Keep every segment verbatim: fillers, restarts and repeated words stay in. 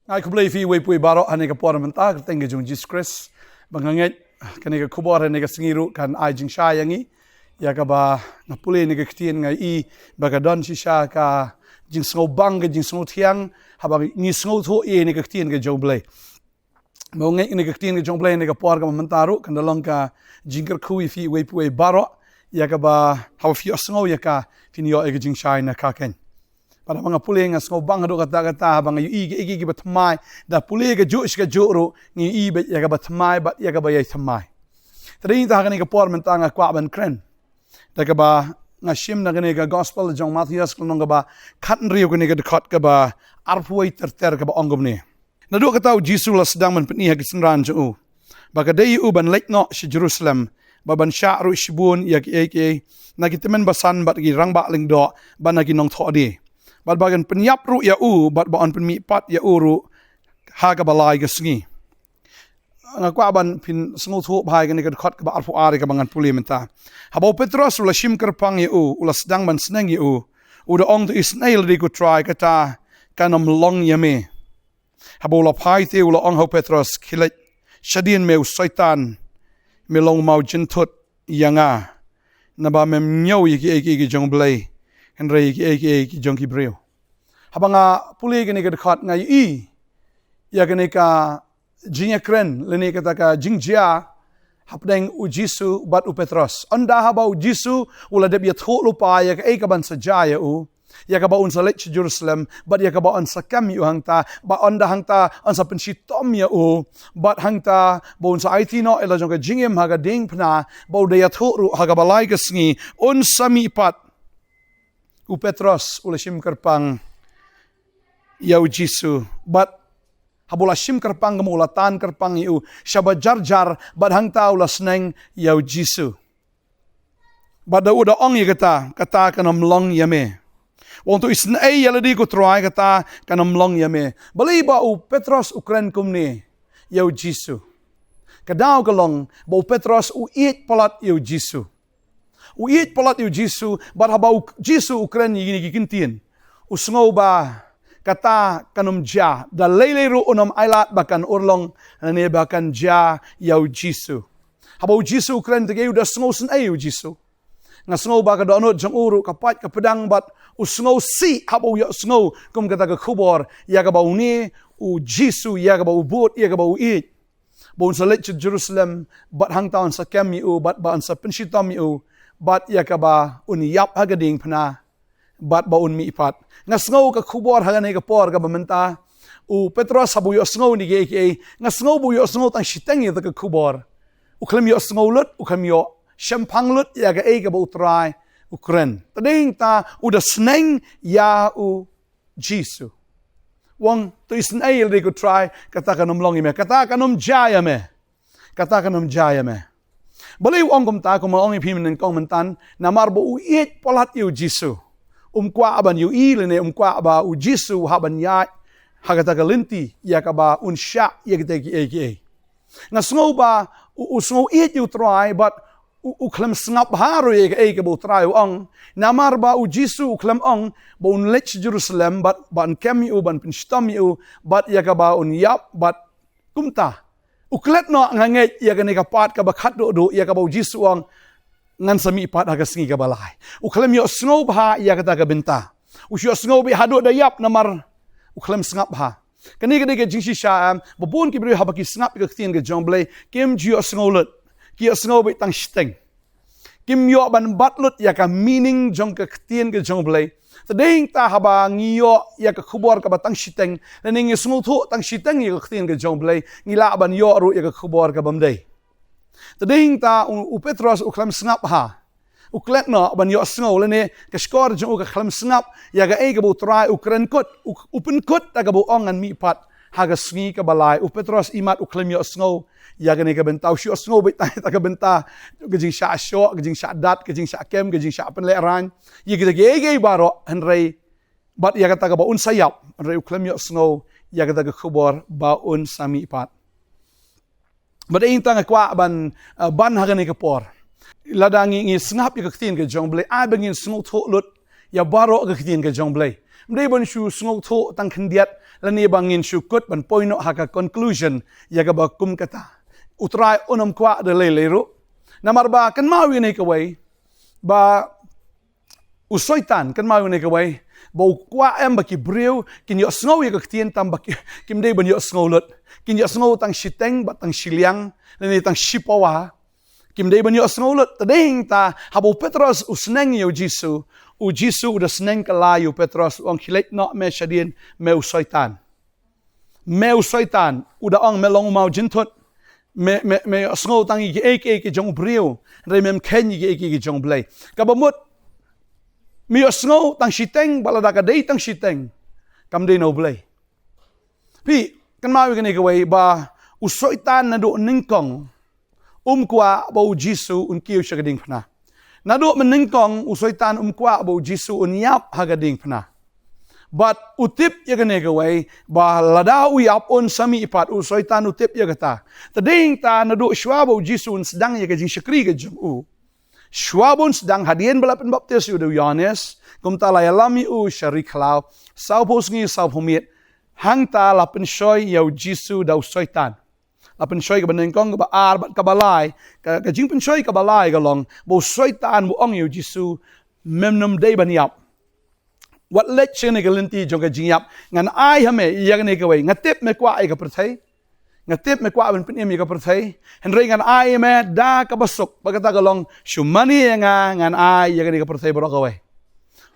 Nga ai khublei ïa phi uwei pa uwei baroh ha kane ka por mynta ha ka kyrteng ka jong u Jisu Khrist. Ba nga ngeit kane ka khubor ha kane ka sngi ruh kan ai jingshai ïa ngi. Ïa kaba nga pule ha kane ka ktien nga ïohi ba ka don shisha ka jingsngewbang, ka jingsngewthiang haba ngi sngewthuh ïa kane ka ktien ka jong u Blei. Ba nga ngeit kane ka ktien ka jong u Blei ha kane ka por kaba mynta ruh kan da long ka jingkyrkhu ïa phi uwei pa uwei baroh. Ïa kaba haba phi ïohsngew ïa ka, phin ïoh ïa ka jingshai na ka khein. Bad haba nga pule nga sngewbang haduh katta katta, haba nga ïohi ïa kiei kiei kiba thymmai, da pule kajuh shi kajuh ruh nga ïohi beit ïa kaba thymmai bad ïa kaba ïai thymmai. Te dei na kata ha kane ka por mynta nga kwah ban kren da kaba nga shim na kane ka gospel jong u Mathaios, ka lynnong kaba khathynriew, kane ka dkhot kaba arphew wei ter ter, kaba ong kumne. Naduh kata u Jisu u la sdang ban pyni ha ki synran jong u ba ka dei ïa u ban leit noh sha Jerusalem bad ban shah ruh shibun ïa kiei kiei na ki tymmen basan bad ki rangbah lyngdoh bad na ki nongthoh die, bad ba kin pynïap ruh ïa u bad ba yn pynmihpat ïa u ruh ha kaba lai ka sngi. Nga kwah ban pynsngewthuh bha ïa kane ka dkhot kaba arphew ar kaba ngan pule mynta. Haba u Petros u la shim kyrpang ïa u, u la sdang ban sneng ïa u, u da ong, to isynei ïa lade ko Trai, kata kan ym long ïa me. Haba u la phai te u la ong ha u Petros, khie leit shadien me u Soitan, me long u mawjynthut ïa nga, naba mem ñiew ïa kiei kiei ki jong u Blei, hynrei ïa kiei kiei ki jong ki briew. Haba nga pule ïa kane ka dkhot nga ïohi ïa kane ka jingïakren lane kata ka jingjia hapdeng u Jisu bad u Petros. Ynda haba u Jisu u la dep ïathuh lypa ïa kaei kaban sa jia ïa u, ïa kaba un sa leit sha Jerusalem bad ïa kaba yn sa kem ïa u hangta, bad ynda hangta yn sa pynshitom ïa u, bad hangta ba un sa aiti noh ïa la jong ka jingim ha ka diengphna, ba u da ïathuh ruh ha kaba lai ka sngi un sa mihpat. U Petros u la shim kyrpang ïa u Jisu, bad haba u la shim kyrpang, kumba u la tan kyrpang ïa u shaba jar jar, bad hangta u la sneng ïa u Jisu. Bad da u da ong ïa kata, kata kan ym long ïa me. U ong, to isynei ïa lade ko Trai, kata kan ym long ïa me. Balei ba u Petros u kren kumne ïa u Jisu? Ka daw ka long ba u Petros u ïeit palat ïa u Jisu. U ïeit palat ïa u Jisu, bad haba u Jisu u kren ïa kine ki kyntien, u sngew ba kata kan ym jia da lei lei ruh, un ym ailad ba kan urlong lane ba kan jia ïa u Jisu. Haba u Jisu u kren te, u da sngew isynei ïa u Jisu. Nga sngew ba ka dohnud jong u ruh ka pait ka pdang, bad u sngew sih haba u ïohsngew kum kata ka khubor ïa kaba une u Jisu, ïa kaba u bud, ïa kaba u ïeit, ba un sa leit sha Jerusalem, bad hangta un sa kem ïa u, bad ba un sa pynshitom ïa u, bad ïa kaba un ïap ha ka diengphna, bad ba un mihpat. Nga sngew ka khubor ha kane ka por kaba mynta, u Petros haba u ïohsngew ïa kine kiei kiei, nga sngew ba u ïohsngew tang shiteng ïa kata ka khubor. U khlem ïohsngew lut, u khlem ïoh shemphang lut ïa kaei kaba u Trai u kren. Te dei na kata u da sneng ïa u Jisu. U ong, to isynei ïa lade ko Trai, kata kan ym long ïa me, kata kan ym jia ïa me. Kata kan ym jia ïa me. Balei u ong kumta, kumba nga ong ïa phi mynnyngkong mynta, namar ba u ïeit palat ïa u Jisu. Um kwah ban ïohi lane um kwah ba u Jisu u hap ban ïaid ha kata ka lynti ïa kaba un shah ïa kita kiei kiei. Nga sngew ba u, u sngew ïeit ïa u Trai, bad u, u khlem sngap bha ruh ïa kaei kaba u Trai u ong. Namar ba u Jisu u khlem ong ba un leit sha Jerusalem, bad ba un kem ïa u, ban pynshitom ïa u, bad ïa kaba un ïap, bad kumta. U klet noh, nga ngeit, ïa kane ka part kaba khatduh duh, ïa kaba u Jisu u ong, ngan sa mihpat ha ka sngi kaba lai. U khlem ïohsngew bha ïa kata ka bynta. U shu ïohsngew beit haduh da ïap namar u khlem sngap bha. Kane ka dei ka jingshisha, em, ba bun ki briew haba ki sngap ïa ka ktien ka jong u Blei, kim ju ïohsngew lut. Ki ïohsngew beit tang shiteng. Kim ïoh ban bat lut ïa ka meaning jong ka ktien ka jong u Blei. Te dei na kata haba ngi ïoh ïa ka khubor kaba tang shiteng, lane ngi sngewthuh tang shiteng ïa ka ktien ka jong u Blei, ngi lah ban ïoh ruh ïa ka khubor ka bym dei. Te dei na kata u, u Petros u khlem sngap bha. U klet noh ban ïohsngew, lane ka shkor jong u ka khlem sngap ïa kaei kaba u Trai u kren kut, u, u pynkut da kaba u ong ngan mihpat ha ka sngi kaba lai. U Petros imat u khlem ïohsngew ïa kane ka bynta, u shu ïohsngew beit tang ïa kata ka bynta, ka jingshah shoh, ka jingshah dat, ka jingshah kem, ka jingshah pynlehraiñ ïa kita kiei kiei baroh, hynrei bad ïa kata kaba un sa ïap, hynrei u khlem ïohsngew ïa kata ka khubor ba un sa mihpat. Bad ïa kata nga kwah ban, eh, ban ha kane ka por, lada ngi, ngi sngap ïa ka ktien ka jong u Blei, ai ba ngin sngewthuh lut ïa baroh ka ktien ka jong u Blei. Ym dei ban shu sngewthuh tang khyndiat Lane ba ngin shu kut ban poi noh ha ka conclusion ïa kaba kum kata. U Trai un ym kwah da lei lei ruh. Namar ba kynmaw ïa kane kawei ba u Soitan, kynmaw ïa kane kawei, ba u kwah em ba ki briew kin ïohsngew ïa ka ktien tang ba ki, kim dei ban ïohsngew lut. Kin ïohsngew tang shiteng bad tang shiliang, lane tang shipawa. Kim dei ban ïohsngew lut. Te dei hangta haba u Petros u sneng ïa u Jisu, u Jisu u da sneng kylla ïa u Petros, u ong, khie leit noh me shadien, me u Soitan. Me u Soitan, u da ong me long u maw jynthut. Me, me, me ïohsngew tang ïa kiei kiei ki jong u briew, hynrei mem kheiñ ïa kiei kiei ki jong u Blei. Kaba mut me ïohsngew tang shiteng, bad lada ka dei tang shiteng, kam dei na u Blei. Phi, kynmaw ïa kane kawei ba u Soitan naduh nyngkong um kwah ba u Jisu un kiew sha ka diengphna. Naduh mynnyngkong u Soitan um kwah ba u Jisu un ïap ha ka diengphna. Bad u tip ïa kane kawei ba lada u ïap un sa mih pat, u Soitan u tip ïa kata. Te dei hangta naduh shuwa ba u Jisu un sdang ïa ka jingshakri ka jong u, shuwa ba un sdang, hadien ba la pynbaptis ïa u da u Ïohannes, kumta la ïalam ïa u sha ri khlaw, sawphew sngi sawphew miet, hangta la pynshoi ïa u Jisu da u Soitan. La pynshoi kaba nyngkong, kaba ar bad kaba lai. Ka, ka jingpynshoi kaba lai ka long ba u Soitan u ong ïa u Jisu, mem nym dei ban ïap. Wat leit sha kane ka lynti jong ka jingïap. Ngan ai ha me ïa kane kawei. Nga tip me kwah ïa ka pyrthei. Nga tip me kwah ban pynim ïa ka pyrthei. Hynrei ngan ai ha me da kaba suk. Bad kata ka long, shu mane ïa nga, ngan ai ïa kane ka pyrthei baroh kawei.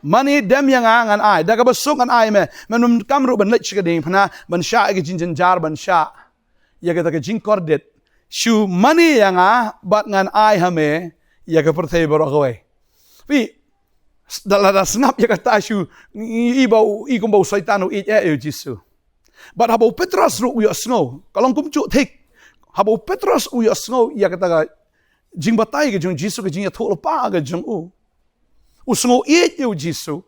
Mane dem ïa nga, ngan ai. Da kaba suk ngan ai ha me. Mem nym kam ruh ban leit sha ka diengphna ban shah ïa ka jingjynjar, ban shah ïa kata ka jingkordit. Shu mane ïa nga bad ngan ai ha me ïa ka pyrthei baroh kawei. Phi, da la da sngap ïa kata shu, i, i ba u, i kumba u Soitan u ïeit eh ïa u Jisu. Bad haba u Petros ruh u ïohsngew, ka long kumjuh thik. Haba u Petros u ïohsngew ïa kata ka jingbatai ka jong u Jisu, ka jingïathuhlypa ka jong u, u sngew ïeit ïa u Jisu.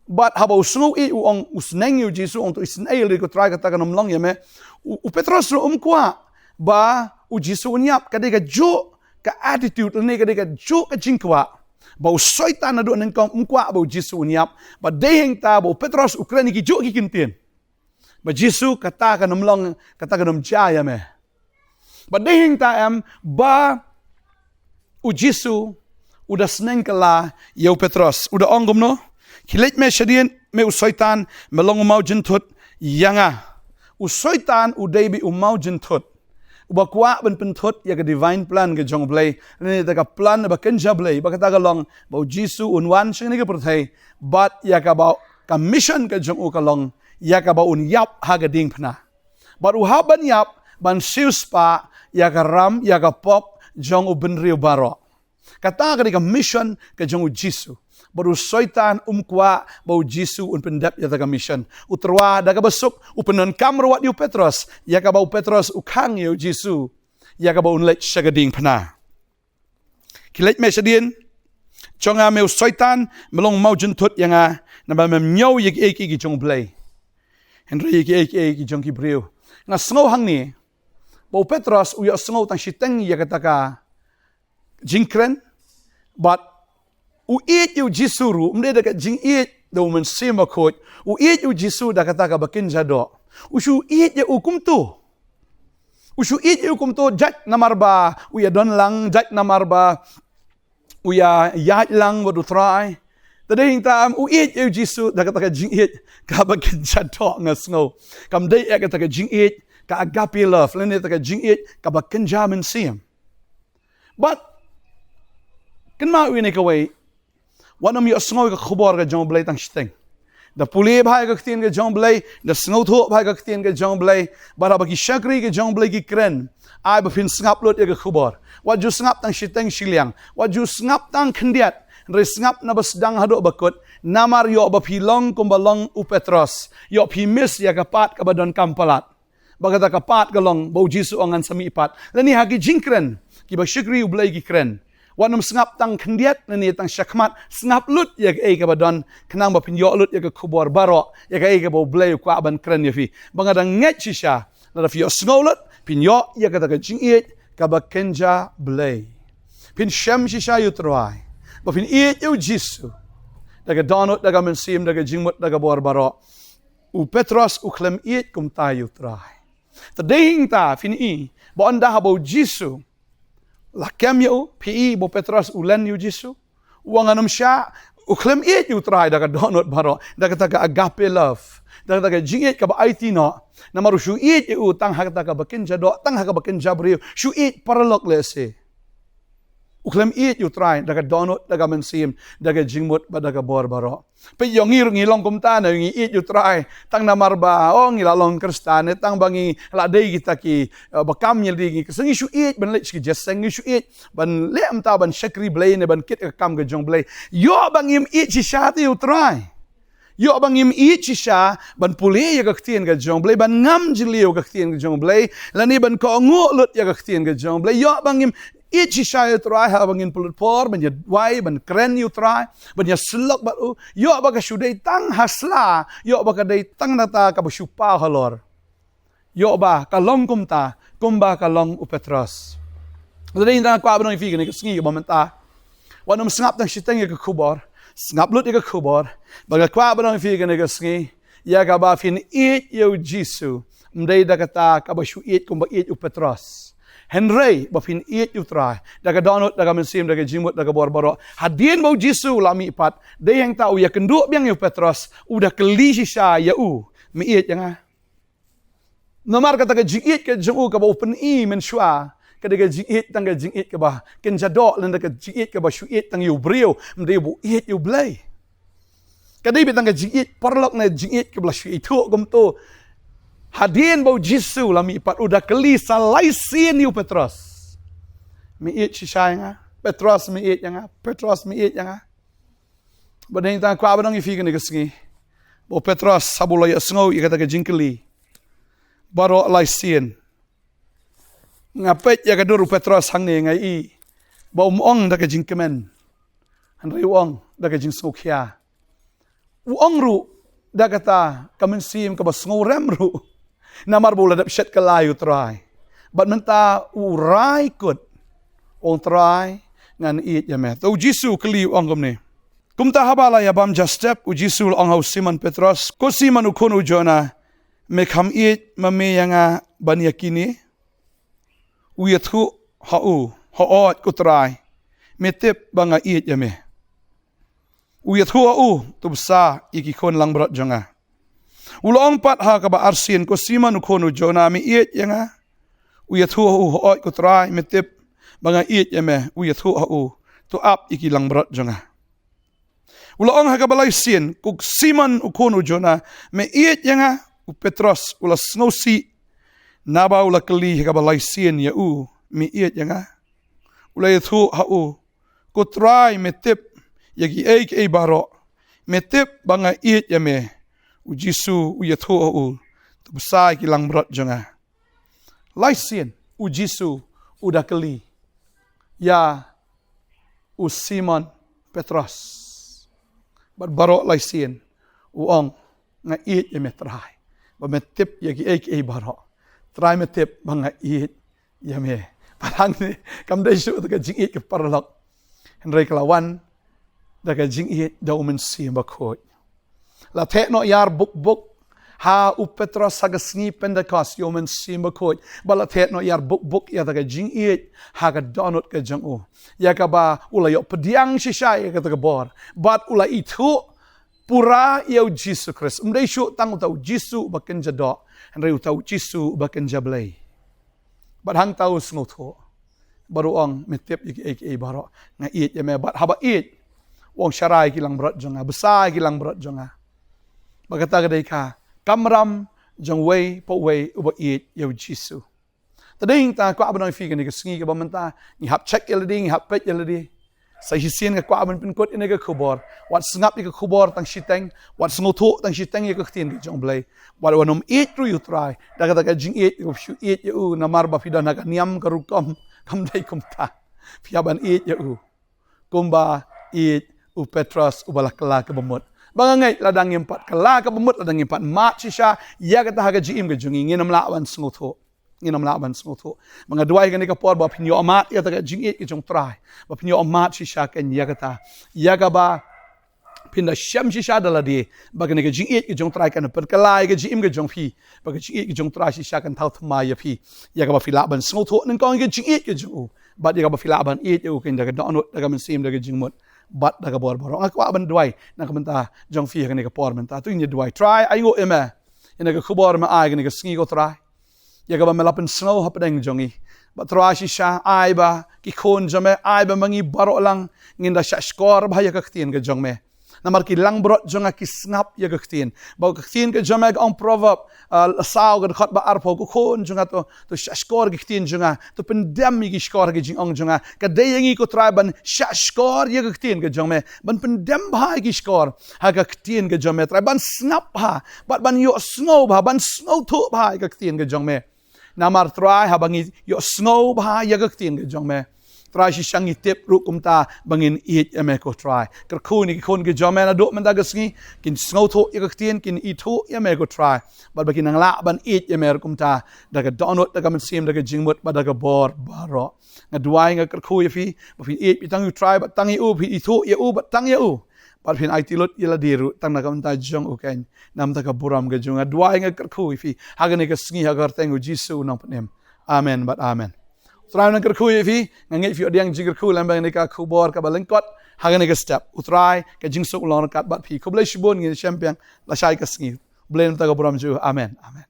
Bad haba u sngew ïeit, u ong, u sneng ïa u Jisu, ong, to isynei lade ko Trai, kata kan ym long ïa me. U, u Petros ruh um kwah ba u Jisu un ïap. Ka dei kajuh ka attitude lane ka dei kajuh ka jingkwah ba u Soitan naduh nyngkong um kwah ba u Jisu un ïap. Bad dei hangta ba u Petros u kren ïa kijuh ki kyntien ba Jisu, kata kan ym long, kata kan ym jia ïa me. Bad dei hangta em ba u Jisu u da sneng kylla ïa u Petros, u da ong kumno? Khie leit me shadien, me u Soitan, me long u maw jynthut ïa nga. U Soitan u dei beit u maw jynthut uba kwah ban pynthut ïa ka divine plan ka jong u Blei, lane ïa ka plan ba kynja Blei, ba kata ka long ba u Jisu un wan sha kane ka pyrthei, bad ïa kaba ka mission ka jong u ka long ïa kaba un ïap ha ka diengphna. Bad u hap ban ïap ban siewspah ïa ka ram, ïa ka pop jong u bynriew baroh. Kata ka dei ka mission ka jong u Jisu. Bad u Soitan um kwah ba u Jisu un pyndep ïa kata ka mission. U tyrwa da kaba suk u pyndonkam ruh wat ïa u Petros, ïa kaba u Petros u khang ïa u Jisu, ïa kaba un leit sha ka diengphna. Khie leit me shadien jong nga, me u Soitan, me long maw jynthut ïa nga, naba mem ñiew ïa kiei kiei ki jong u Blei, hynrei ïa kiei kiei ki jong ki briew. Nga sngew hangne ba u Petros u ïohsngew tang shiteng ïa kata ka jingkren, bad u ïeit ïa u Jisu ruh ym dei da ka jingïeit da u Mynsiem Bakhuid. U ïeit ïa u Jisu da kata kaba kynja doh. U shu ïeit ïa u kumto. U shu ïeit ïa u kumto, jait namar ba u ïadon lang, jait namar ba u ïa ïaid lang bad u Trai. Te dei hangta em u ïeit ïa u Jisu da kata ka jingïeit kaba kynja doh, nga sngew. Kam dei eh kata ka jingïeit ka agape love, lane kata ka jingïeit kaba kynja mynsiem. Bad kynmaw ïa kane kawei, wat nym ïohsngew ïa ka khubor ka jong u Blei tang shiteng. Da pule bha ïa ka ktien ka jong u Blei, da sngewthuh bha ïa ka ktien ka jong u Blei, bad haba ki shakri ka jong u Blei ki kren, ai ba phin sngap lut ïa ka khubor. Wat ju sngap tang shiteng shiliang, wat ju sngap tang khyndiat, hynrei sngap naba sdang haduh ba kut, namar ïoh ba phi long kumba long u Petros, ïoh phi miss ïa ka part kaba donkam palat. Ba kata ka part ka long ba u Jisu u ong ngan sa mih pat. Lane ha ki jingkren kiba shakri u Blei ki kren, wat nym sngap tang khyndiat lane tang shakhmat, sngap lut ïa kaei kaba don, khnang ba phin ïoh lut ïa ka khubor baroh, ïa kaei kaba u Blei u kwah ban kren ïa phi. Ba nga dang ngeit shisha, lada phi ïohsngew lut, phin ïoh ïa kata ka jingïeit kaba kynja Blei. Phin shem shisha ïa u Trai, ba phin ïeit ïa u Jisu da ka dohnud, da ka mynsiem, da ka jingmut, da ka bor baroh. U Petros u khlem ïeit kumta ïa u Trai. Te dei hangta phin i ba ynda haba u Jisu la kem ïa u, phi i ba u Petros u len ïa u Jisu. U ong, ngan ym shah. U khlem ïeit ïa u Trai da ka dohnud baroh, da kata ka agape love, da kata ka jingïeit kaba aiti noh. Namar u shu ïeit ïa u tang ha kata kaba kynja doh, tang ha kaba kynja briew, shu ïeit paralok lehse. U khlem ïeit ïa u Trai da ka dohnud, da ka mynsiem, da ka jingmut bad da ka bor baroh. Peit, ïa ngi ruh ngi long kumta, ngi ïeit ïa u Trai tang namar ba, oh, ngi la long Khristan, ne tang ba ngi la dei kita ki, eh, ba kam ïa lade ngi, ngi shu ïeit ban leit sha ki jingïaseng, ngi shu ïeit ban leh mynta, ban shakri Blei ne ban kit ïa ka kam ka jong Blei. Ïoh ba ngim ïeit shisha te ïa u Trai. Ïoh ba ngim ïeit shisha ban pule ïa ka ktien ka jong Blei, ban ngam jylliew ïa ka ktien ka jong Blei, lane ban kohnguh lut ïa ka ktien ka jong Blei. Ïoh ba ngim ïeit shisha ïa u Trai haba ngin pynlut por ban ïaduwai, ban kren ïa u Trai, ban ïasyllok bad u. Ïoh ba ka shu dei tang ha sla, ïoh ba ka dei tang na kata kaba shu paw halor. Ïoh ba ka long kumta kumba ka long u Petros. Te dei hangta nga kwah ban ong ïa phi kane ka sngi kaba mynta, wat nym sngap tang shiteng ïa ka khubor, sngap lut ïa ka khubor. Ba nga kwah ban ong ïa phi kane ka sngi, ïa kaba phin ïeit ïa u Jisu, ym dei da kata kaba shu ïeit kumba ïeit u Petros. Hynrei ba phin ïeit ïa u Trai da ka dohnud, da ka mynsiem, da ka jingmut, da ka bor baroh. Hadien ba u Jisu u la mihpat, dei hangta u ïakynduh biang ïa u Petros, u da kylli shisha ïa u, me ïeit ïa nga? Namar kata ka jingïeit ka jong u kaba u pyni mynshuwa, ka dei ka jingïeit tang ka jingïeit kaba kynja doh, lane ka jingïeit kaba shu ïeit tang ïa u briew, ym dei ba u ïeit ïa u Blei. Ka dei beit tang ka jingïeit paralok ne jingïeit kaba la shu ïathuh kumto. Hadien ba u Jisu u la mihpat, u da kylli sa lai sien ïa u Petros, me ïeit shisha ïa nga? Petros, me ïeit ïa nga? Petros, me ïeit ïa nga? Bad dei hangta nga kwah ban ong ïa phi kane ka sngi, ba u Petros haba u la ïohsngew ïa kata ka jingkylli baroh lai sien, nga peit ïa ka dur u Petros hangne, nga i ba um ong da ka jingkmen, hynrei u ong da ka jingsngewkhia. U ong ruh da kata ka mynsiem kaba sngewrem ruh, namar ba u la dep shet kylla ïa u Trai. Bad mynta u rai kut, u ong, Trai, ngan ïeit ïa me. Te u Jisu u kylli, u ong kumne. Kumta haba la ïabam ja step, u Jisu u la ong ha u Simon Petros, ko Simon u khun u Jona, me kham ïeit ma me ïa nga ban ïa kine? U ïathuh ha u, hooid ko Trai, me tip ba nga ïeit ïa me. U ïathuh ha u, to bsa ïa ki khun langbrot jong nga. U la ong pat ha kaba arsien, ko Simon u khun u Jona, me ïeit ïa nga? U ïathuh ha u, hooid ko Trai, me tip ba nga ïeit ïa me. U ïathuh ha u, to ap ïa ki langbrot jong nga. U la ong ha kaba laisien, ko Simon u khun u Jona, me ïeit ïa nga? U Petros u la sngewsih naba u la kylli ha kaba laisien ïa u, me ïeit ïa nga? U la ïathuh ha u, ko Trai, me tip ïa kiei kiei baroh, me tip ba nga ïeit ïa me. U Jisu u ïathuh ha u, to bsa ïa ki langbrot jong nga. Laisien u Jisu u da kylli ïa u Simon Petros. Bad baroh laisien u ong, nga ïeit ïa me Trai, ba me tip ïa kiei kiei baroh. Trai, me tip ba nga ïeit ïa me. Bad hangne kam dei shuh da ka jingïeit ka paralok, hynrei ka la wan da ka jingïeit da u Mynsiem Bakhuid. La theh noh ïar buk buk ha u Petros ha ka sngi Pentekost ïa u Mynsiem Bakhuid. Bad la theh noh ïar buk buk ïa kata ka jingïeit ha ka dohnud ka jong u, ïa kaba u la ïoh pdiang shisha ïa kata ka bor bad u la ithuh pura ïa u Jisu Khrist. Ym dei shuh tang uta u Jisu uba kynja doh, hynrei uta u Jisu uba kynja Blei. Bad hangta u sngewthuh bad u ong, me tip ïa kiei kiei baroh, nga ïeit ïa me. Bad haba ïeit, u ong, sharai ïa ki langbrot jong nga, bsa ïa ki langbrot jong nga. Bad kata ka dei ka kamram jong uwei pa uwei uba ïeit ïa u Jisu. Te dei hangta nga kwah ban ong ïa phi kane ka sngi kaba mynta, ngi hap check ïa lade, ngi hap peit ïa lade. Sa shisien nga kwah ban pynkut ïa kane ka khubor, wat sngap ïa ka khubor tang shiteng, wat sngewthuh tang shiteng ïa ka ktien ka jong u Blei. Wat, wat nym ïeit ruh ïa u Trai da kata ka jingïeit kaba shu ïeit ïa u, namar ba phi don ha ka niam ka rukom. Kam dei kumta. Phi hap ban ïeit ïa u kumba ïeit u Petros uba la kylla kaba mut. Ba nga ngeit lada ngim pat kylla kaba mut, lada ngim pat mad shisha ïa kata ha ka jingim ka jong ngi, ngin ym lah ban sngewthuh. Ngin ym lah ban sngewthuh. Ba nga duwai kane ka por ba phin ïoh mad ïa kata ka jingïeit ka jong u Trai, ba phin ïoh mad shisha kein ïa kata, ïa kaba Phin da shem shisha da lade ba kane ka jingïeit ka jong U Trai kan pynkylla ïa ka jingim ka jong phi, ba ka jingïeit ka jong U Trai shisha kan thaw thymmai ïa phi, ïa kaba phi lah ban sngewthuh nyngkong ïa ka jingïeit ka jong u, bad ïa kaba phi lah ban ïeit ïa u kein da ka dohnud, da ka mynsiem, da ka jingmut bad da ka bor baroh. Nga kwah ban duwai na ka bynta jong phi ha kane ka por mynta. To ngin duwai. Trai, ainguh ïa me ïa kane ka khubor me ai ha kane ka sngi, ko Trai, ïa kaba me la pynsngew hapdeng jong ngi. Bad Trai shisha, ai ba ki khun jong me, ai ba ma ngi baroh lang ngin da shahshkor bha ïa ka ktien ka jong me. Namar ki langbrot jong nga ki sngap ïa ka ktien. Bad ka ktien ka jong me, ka ong Proverb, ah, saw, ka dkhot ba arphew, ko khun jong nga, to, to shahshkor ki ktien jong nga, to pyndem ïa ki shkor ha ki jingong jong nga. Ka dei ïa ngi, ko Trai, ban shahshkor ïa ka ktien ka jong me, ban pyndem bha ïa ki shkor ha ka ktien ka jong me, Trai, ban sngap bha bad ban ïohsngew bha, ban sngewthuh bha ïa ka ktien ka jong me. Namar Trai, haba ngi ïohsngew bha ïa ka ktien ka jong me, Trai, shisha ngi tip ruh kumta ba ngin ïeit ïa me, ko Trai. Kyrkhu ïa ki khun ki jong me naduh mynta ka sngi, kin sngewthuh ïa ka ktien, kin ithuh ïa me, ko Trai, bad ba kin nang lah ban ïeit ïa me ruh kumta, da ka dohnud, da ka mynsiem, da ka jingmut bad da ka bor baroh. Nga duwai, nga kyrkhu ïa phi ba phin ïeit beit tang ïa U Trai bad tang ïa u, phin ithuh ïa u bad tang ïa u, bad phin aiti lut ïa lade ruh tang na ka bynta jong u kein, na ka bynta ka burom ka jong u. Nga duwai, nga kyrkhu ïa phi ha kane ka sngi ha ka kyrteng U Jisu U Nongpynim. Amen bad amen. U Trai un nang kyrkhu ïa phi. Nga ngeit phi ïoh pdiang jingkyrkhu lem bad kane ka khubor kaba lyngkot ha kane ka step. U Trai, ka jingsuk long ryngkat bad phi. Khublei shibun, ngin ïashem biang lashai ka sngi. Blei na ka bynta ka burom jong u. Amen. Amen.